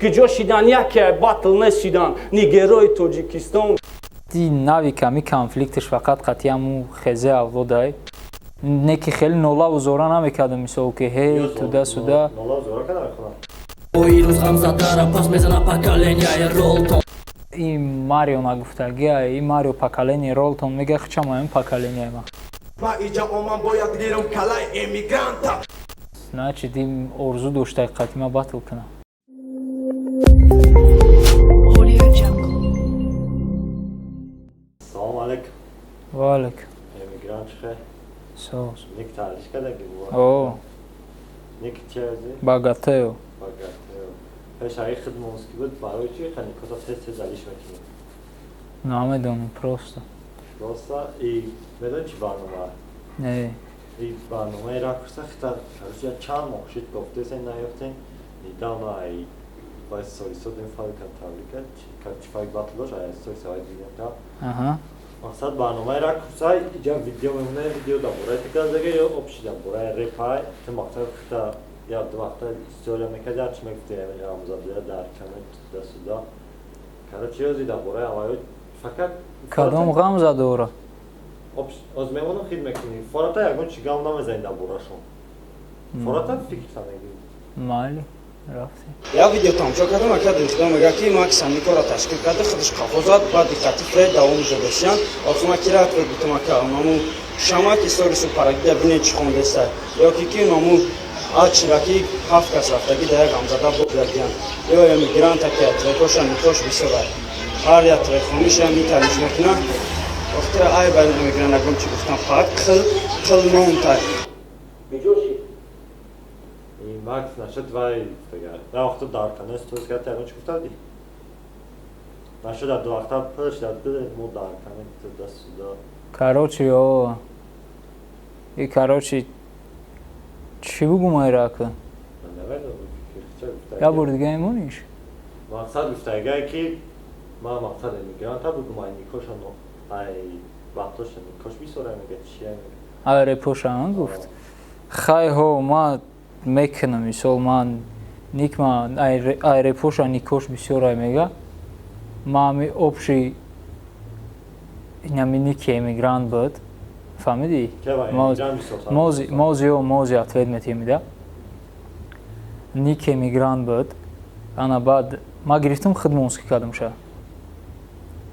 Киҷо шидан, яке батл нешидан нигерои Тоҷикистон. Ди нави ками конфликтш фақат қатъиаму хезе авлодай, не ки хеле нолаву зора намекардам, мисол ки ҳей, туда сюда. Ирӯз ғамзадара пас мезана поколенияи Ролтон. И Марио нагуфтагия, и Марио поколение Ролтон мега, хчамаем поколение ма. Ма иҷа омам, бояд гирам калай эмигранта. Значит, ин орзу дошта қатъи ма батл кунам. Audio Jungle. Салом алейкум. Ва алейкум. Эмигрант, чӣ хел? Соз. Ник таъриф кардаги? О. Ник чи ази? Багатео. Багатео. Пеш аи хидмонски буд, барои чи ханикоса тез тез алиш мекунӣ? Намедонам, просто. Просто и медони чи барнома? Не. И барномаи ракурса хита, короче, чанд моҳ шид, гуфтесен, наёфтен. Недавно ай вай сорисодем файка таблика, чи файк батл дошт, ай сорис ай дидем та. Мақсад барномаи ракурса иҷа видео мемона, видео дар бораи тиказага ё общий дар бораи репай. Ту мақсад хита як ду вақта история мекарди, ҳарчи мегуфти, рамзадия дар коммент туда сюда. Короче, ёзи дар бораи аваё фақат. Кадом ғамза дора? Оз мемонам, хид мекунӣ. Фората ягон чи гап намезанӣ дар борашон. Фората фикрта мегирӣ. Майли, рафтем. Як видео тамошо кардам, ака дилхудо мега, ки Макс ҳамин корро ташкил карда, худаш қафо зад, баъд диққати Фред давом жодасиян. Охир ма кира ответ бутам, ака, онаму шамак исторису парагида бинед, чӣ хондаста, ё ки онаму ачираки ҳафт кас рафтагӣ да як ғамзада будагиян, ё эмигранта, ки трекоша никош бисёра, ҳар як трекхониша миталиш мекунад. Охтира ай ба эмигрант ягон чӣ гуфтам, фақат қил қил монтай. И Макс нашуд вай гуфтага. На вақто дар канал сторис кард, ягон чи гуфтадӣ? Нашуд дар ду вақта пулш дар ду мо дар канал туда сюда. Короче, о и, короче, чӣ бугум, айрака? Намедонам, фикр ча гуфтага. Я бор дига мемониш. Мақсад гуфтага, ки ман мақсад эмигранта бугум, ай никошано, ай вақтоша никош бисёра мега, чия мега. Ай репоша гуфт. Хай, ҳо, ма мекунам, мисол, ман никма ай репоша никош бисёр мега. Ма ами общий инами ники эмигрант буд. Фаҳмидӣ? Ке вай эмигрант бисёр. Мози мози о мози ответ метиҳем. Ник эмигрант буд. Ана баъд ма гирифтам, хидмонски кардамша.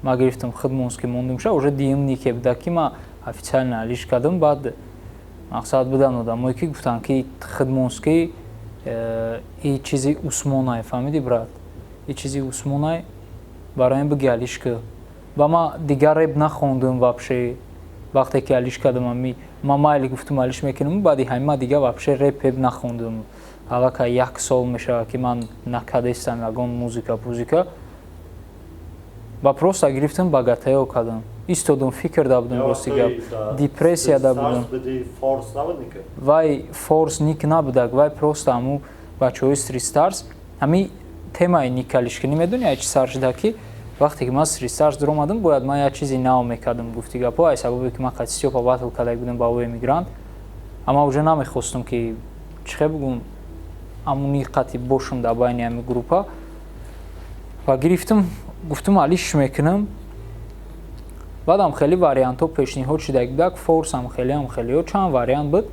Ма гирифтам, хидмонски мондумша, уже диюм нике буда, ки ма официально алиш кардам. Баъд мақсад будан одамое, ки гуфтанд, ки хидмонски и чизи усмонай, фаҳмидӣ, брат, и чизи усмонай, барои ин биги алиш ки. Ба ма дигар реп нахондум вообще. Вақте ки алиш кардам, ами ма майли гуфтум, алиш мекунам, баъди ҳамин ма дига вообще реп пеп нахондум. Аллакай як сол мешавад, ки ман накардестам ягон музыка пузика ва просто гирифтам, багатаё кардам, истодум, фикр да будам, рости гап, депрессияда будам. Форс набуд ника? Вай форс ник набудак, вай просто ҳаму бачаҳои Сристарс. Ҳами темаи никалишкунӣ, медони, ай чи сар шуда, ки вақте ки ман Сристарс дуромадам, бояд ман як чизи нав мекардам, гуфти гапҳо, ай сабабе ки ман қати Стёпа батл карда будам ба ӯ эмигрант, ама уже намехостум, ки чӣ хел бугум, амуни қати бошам дар байни ҳами группа. Ва гирифтам, гуфтум, алиш мекунам. Баъдам хеле вариантҳо пешниҳод шуда будак, форсам, хелеам, хелеҳо, чанд вариант буд.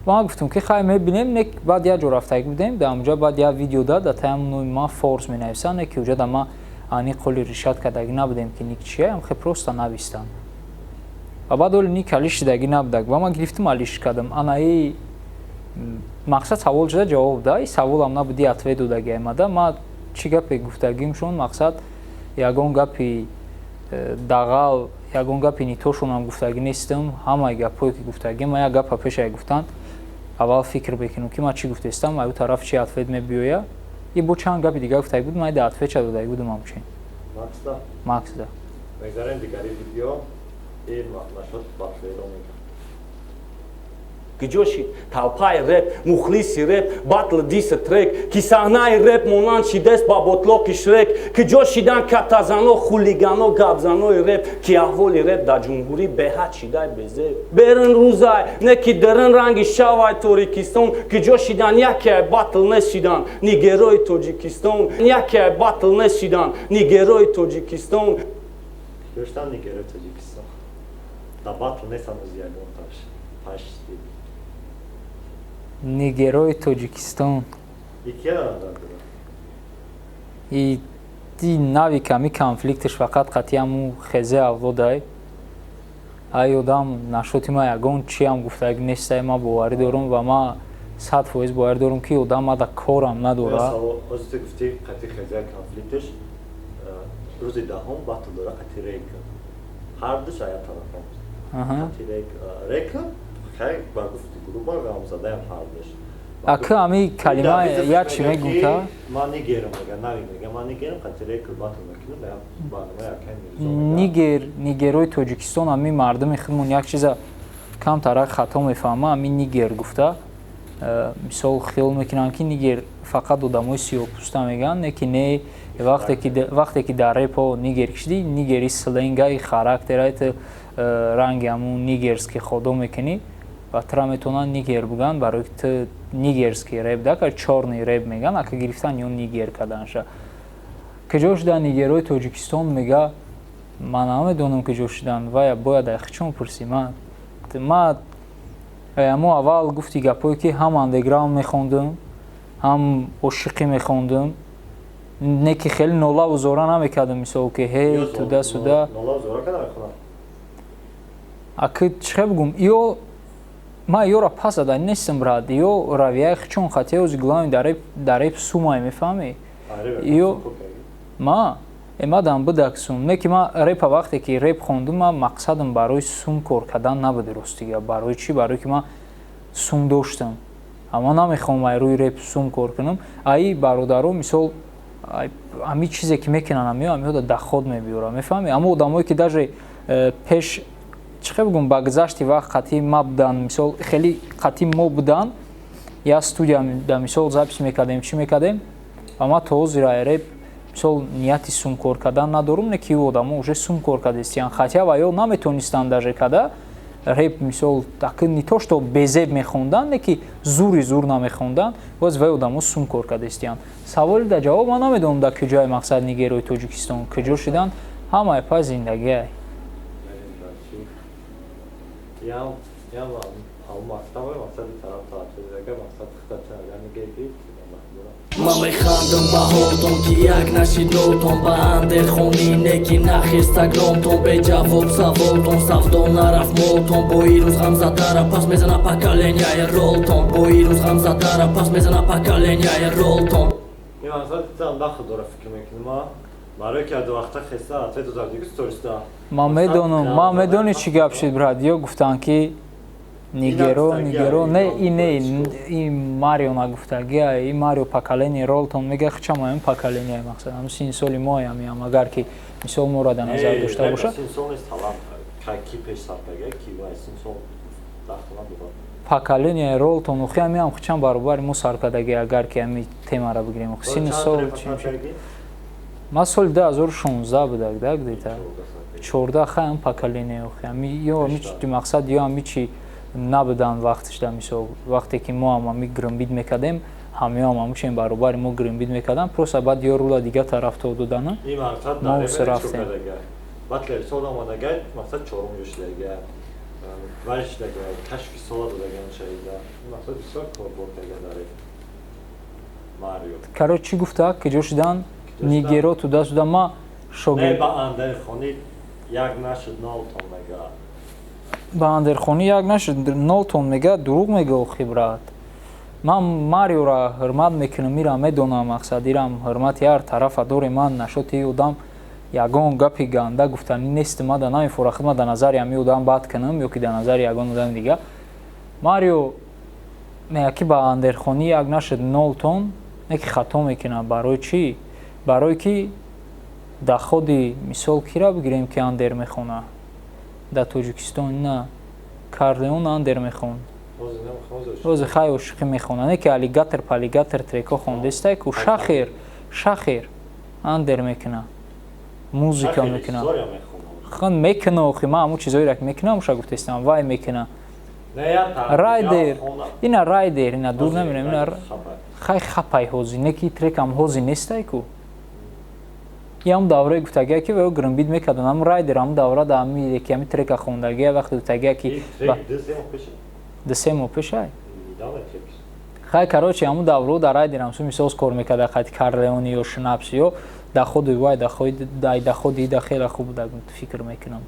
Ва ман гуфтам, ки хай, мебинем. Не, баъд як ҷо рафтаг будем, дар онҷа баъд як видео дад, дар таям номи ман форс менависанд, не ки уҷа да ма ани қоли решать кардагӣ набудем, ки ник чия, хе просто навистанд. Ва баъд оли ник алиш шидагӣ набудак, ва ман гирифтам, алиш кардам. Анаи мақсад савол шуда ҷавоб да, и саволам набуди, ответ додаги аймада. Ма чӣ гапе гуфтагимшон, мақсад ягон гапи дағал, ягон гапи нитошонам гуфтагӣ нестам. Ҳамаи гапҳое ки гуфтагӣ, ма як гапа пешае гуфтанд, аввал фикр мекунам, ки ман чӣ гуфтестам, аю тараф чи ответ мебиёя. И бо чанд гапи дигар гуфтагӣ буд, ман да ответша додагӣ будам ҳамчин. Максда? Максда. Мегзарем дигари видео, и нашуд батлеро мегам. Киҷо шид толпаи реп, мухлиси реп, батл, дисс трек, ки саҳнаи реп монанд шидест ба ботлоқи Шрек? Киҷо шидан катазано, хулигано, гапзанои реп, ки аҳволи реп дар ҷумҳурӣ беҳад шидай безеб? Берин рӯзай, не ки дерин ранги шавай Торикистон. Киҷо шидан? Яке батл нест шидан нигерои Тоҷикистон, яке батл нест шидан нигерои Тоҷикистон. Доштан нигерои Тоҷикистон да батл нест ҳанӯз ягонташ пашти. Нигерои Тоҷикистон. Икия назар дорад? И ти нави ками конфликташ фақат қатъи ҳаму хезе авлодай. Ай одам нашоти ма ягон чиам гуфтаг нестай, ма боварӣ дорум ва ма 100% боварӣ дорум, ки одам мада корам надора. Ҳозир ту гуфтӣ қатъи хезе конфликташ, рӯзи 10-ум батл дора қатъи Рек, ҳардуш ая тарафон қатъи Рек. Рек хай ба гуфти груба ғамзадаям ҳардуш. Ака, ами калима як чи мегум та. Ман нигерам мега, нави мега, ман нигерам, қатъи Рек батл мекунам, я барномаи акай Мирзо мега. Нигер, нигерои Тоҷикистон, ами мардуми худмон як чиза камтарак хато мефаҳма. Ами нигер гуфта, мисол, хиёл мекунанд, ки нигер фақат одамои сиёҳпӯста мегӯянд, не ки не. Вақте ки дар репо нигер кишидӣ, нигери сленгаи характерай, ту ранги ҳамун нигерский ходо мекунӣ ва тура метавонанд нигер бугӯянд, барои ки ту нигерский реп да кар, чёрный реп мегӯянд, ака гирифтан ё нигер карданша. Куҷо шудан нигерои Тоҷикистон мега, ман намедонам куҷо шудан. Вая бояд айхичон пурсӣ. Ма амо аввал гуфти гапое, ки ҳам андеграунд мехондум, ҳам ошиқӣ мехондум, не ки хеле нолаву зора намекардам, мисол ки ҳей туда сюда. Нолаву зора када мехонам. Аки чӣ хел бигӯм, ё ман ёра пас зада нестам, брат, ё равияи хичон хати ози главный дар реп сумай, мефаҳмӣ? Ё ма эмадам будак сум, не ки ма репа, вақте ки реп хондум, ма мақсадам барои сум кор кардан набуд, ростига. Барои чӣ? Барои ки ма сум доштам, аммо намехоҳам ай рӯи реп сум кор кунам. Аи бародаро, мисол, ҳами чизе ки мекунанд, амиё доход мебиёрад, мефаҳмӣ? Аммо одамое ки даже пеш, чӣ хел бигӯм, ба гузашти вақт қатъи ма буданд, мисол, хеле қатъи мо буданд, як студия да, мисол, запись мекардем, чӣ мекардем, ва ма то ҳозир реп, мисол, нияти сум кор кардан надорум, не ки одамо уже сум кор кардастиянд, хотя ва ё наметонистанд даже када реп, мисол, таки не то что безеб мехонданд, не ки зури зур намехонданд, боз вай одамо сум кор кардастиянд. Саволи да ҷавоб ман намедонам, дар куҷои мақсад нигерои Тоҷикистон куҷо шуданд, ҳамаи па зиндагиай. Ям ям мактаб мақсади тараф таваҷҷӯҳ мақсад худатон агар нигер. Ман механдам ба ҳолтон, ки як нашидотон ба андерхонӣ, неки нахистагромтон, беҷавоб саволтон, савдо нарафт молтон. Бо ирӯз ғамзадара пас мезана поколенияи ролтон, бо ирӯз ғамзадара пас мезана поколенияи ролтон. Ин мақсад там дахл дора, фикр мекунам, барое ки вақта хеста ответ додам диги сториста. Ман медонам, ман медони чӣ гап шуд, брат. Ё гуфтанд, ки нигеро, нигеро не, и не, и Марио нагуфтагия, и Марио поколение ролтон мега, хчам ам поколение мақсад ам син соли моям ям, агар ки мисол моро дар назар дошта боша. Син сол нест, талант ки пеш сарпага ки вай син сол дахл надорад. Поколение ролтон охи ами ам хчам баробари мо саркадаги, агар ки ами темара бигирем, син сол. Ма соли 2016 будак да, где-то 14, хай ам поколение охи ами ё ами чи мақсад, ё ами чи набуданд вақташда. Мисол, вақте ки мо ҳам ами грмбид мекардем, ҳамёам ҳамучен баробари мо грмбид мекардам, просто баъд ё рула дигар тараф то додана, мо усе рафтем. Батлер сол омадагай, мақсад чорум ҷо шудага, вай шудага, кашфи сола додаган шаида, мақсад бисёр корбор карда дар Марио. Короче, чӣ гуфта, киҷо шудан нигеро туда сюда, ма шогирд. Ба андерхонӣ як нашуд нолтон мега. Ба андерхонӣ як нашуд нолтон мега, дурӯғ мега охи, брат. Ман Мариора ҳурмат мекунам, ирам медонам, мақсад ирам ҳурмати ҳар тарафа дорем. Ман нашоти одам ягон гапи ганда гуфтанӣ нест, мада намефора хидмат дар назари ҳами одам бад кунам ё ки дар назари ягон одами дига. Марио мега, ки ба андерхонӣ як нашуд нолтон, не ки хато мекунам. Барои чӣ? Барое ки доходи, мисол, кира бигирем, ки андер мехона дар Тоҷикистон, на Карлеон андер мехон. Ҳозир хай ошиқӣ мехонад, не ки аллигатор паллигатор трекҳо хондестай ку, шахер шахер андер мекуна, музыка мекуна. Хон мекуна, охи ман ҳамун чизоеро ки мекунам, уша гуфтестам, вай мекуна. Райдер, ина райдер, ина дур намерам, ина хай хапай ҳозир, не ки трекам ҳозир нестай ку. Ям давраи гуфтагия ки ваё гринбит мекардан, ҳамун райдер ҳамун давра да ҳами ки ҳами трека хондагия, вақте гуфтагия ки 2-3 моҳ пешай. Хай, короче, ҳамун даврао дар райдер ҳамсу мисол кор мекарда қати Карлеони ё Шнапс ё даходи вай даходи даходи ида хеле хуб буда, фикр мекунам.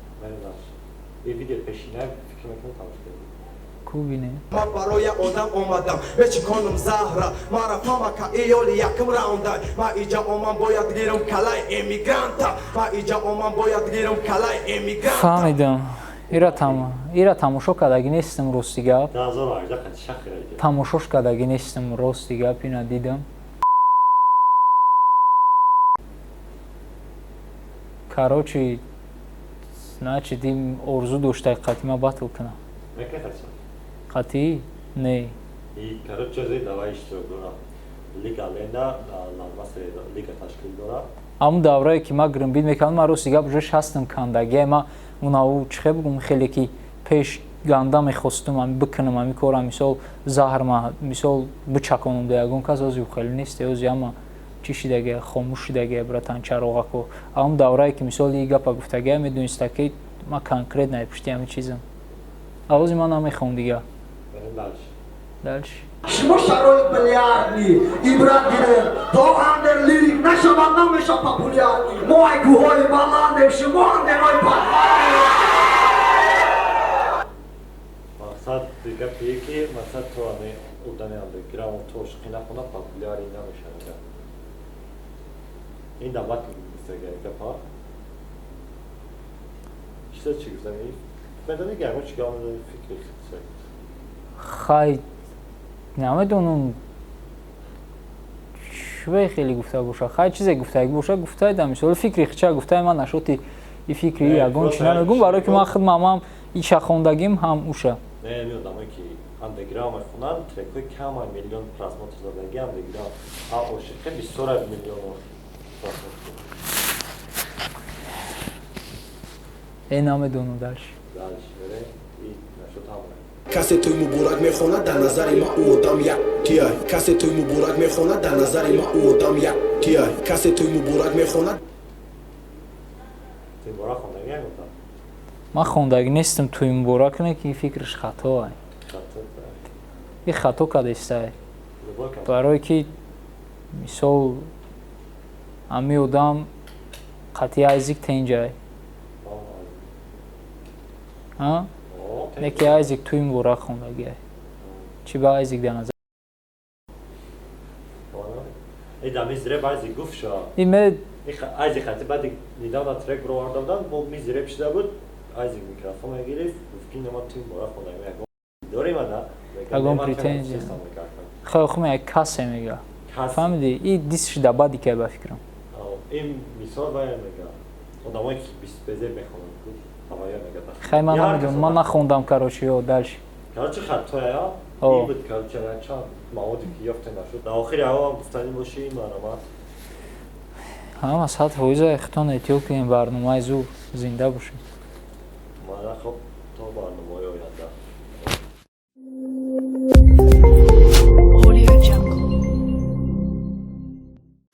Кубине. Ман барои одам омадам, мечиконам заҳра, мара фама ка иёли якм раунда. Ма иҷа омам, бояд гирам калай эмигранта. Ма иҷа омам, бояд гирам калай эмигранта. Фаҳмидам. Ира тамошо кардагӣ нестам, рости гап. Тамошош кардагӣ нестам, рости гап, ина дидам. Короче, значит, им орзу доштай қати ма батл кунам. Қати? Не. И, короче, давай иштирок дора. Лига Лена, Ламасе лига ташкил дора. Ҳамун даврае ки ман гринбит мекардам, ман рости гап уже шастам кандагия, ма унаву чихе бугум, хеле ки пеш ганда мехостум ами бикунам ами кора, мисол заҳр ма мисол бичаконам да ягон кас, ози хеле нест, ози ама чӣ шидагия, хомӯш шидагия, братан, чароғако. Ҳамун даврае ки мисол и гапа гуфтагия, медониста ки ман конкретно пушти ҳамин чизам. Авози ман намехоҳам дига. Дальше. Шумо шароит миллиардни ибрат гирем, то андер лирик нашавад, намеша популярни. Мо ай кӯҳои баландем, шумо андерҳои Мақсад гапие ки мақсад то ами одами андерграунд то ошиқӣ нахона, популярӣ намешавад. Ин давлат гуфтага гапа. Чиза чӣ гуфтани? Медонӣ ки ягон чӣ гап фикри худсай. Хай, намедонам чӣ хеле гуфта боша. Хай, чизе гуфтагӣ боша, гуфтай да, мисол фикри хича гуфтай, ман нашоти и фикри ягон чи намегум, барое ки ман худмам ҳам иша хондагим, ҳам уша. Не, ми одамое ки андеграунд мехонанд, трекҳои камай миллион просмотр задаги андеграунд, а ошиқе бисёра миллион просмотр. Э, намедонам, дальше. Дальше, берем и нашот ҳамон. Касе туй муборак мехонад, дар назари ма ӯ одам як тиай. Касе туй муборак мехонад, дар назари ма ӯ одам як тиай. Касе туй муборак мехонад. Туй муборак хондагӣ ягонта? Ман хондагӣ нестам туй муборак, не ки фикраш хато ай. И хато кардестай. Барое ки мисол ҳами одам қатъи айзик тенҷай. А? Не ки айзик туй муборак хондагиай. Чӣ ба айзик дар назар? Э, да миз реп айзик гуфт ша. Име айзик хати баъди недавно трек бироварда буданд, бо миз реп шида буд, айзик микрофон мегирифт, гуфт ки нема туй муборак хондагӣ, ягон дорем ана? Ягон претензия. Хай, хум як касе мега. Фаҳмидӣ? И дис шида баъди ки ба фикрам. Ин мисол вай мега. Одамое ки беспезеб мехонанд, гуфт. Хай, ман намедонам, ман нахондам, короче, ё дальше. Короче, хатоя. Ин буд, короче, чанд маводе ки ёфта нашуд. Дар охири аввал гуфтанӣ бошӣ, марҳамат. Ҳама 100% хитон эҳтиёт кунем, барномаи зур, зинда бошем. Мара, хоб, то барномаҳои оянда.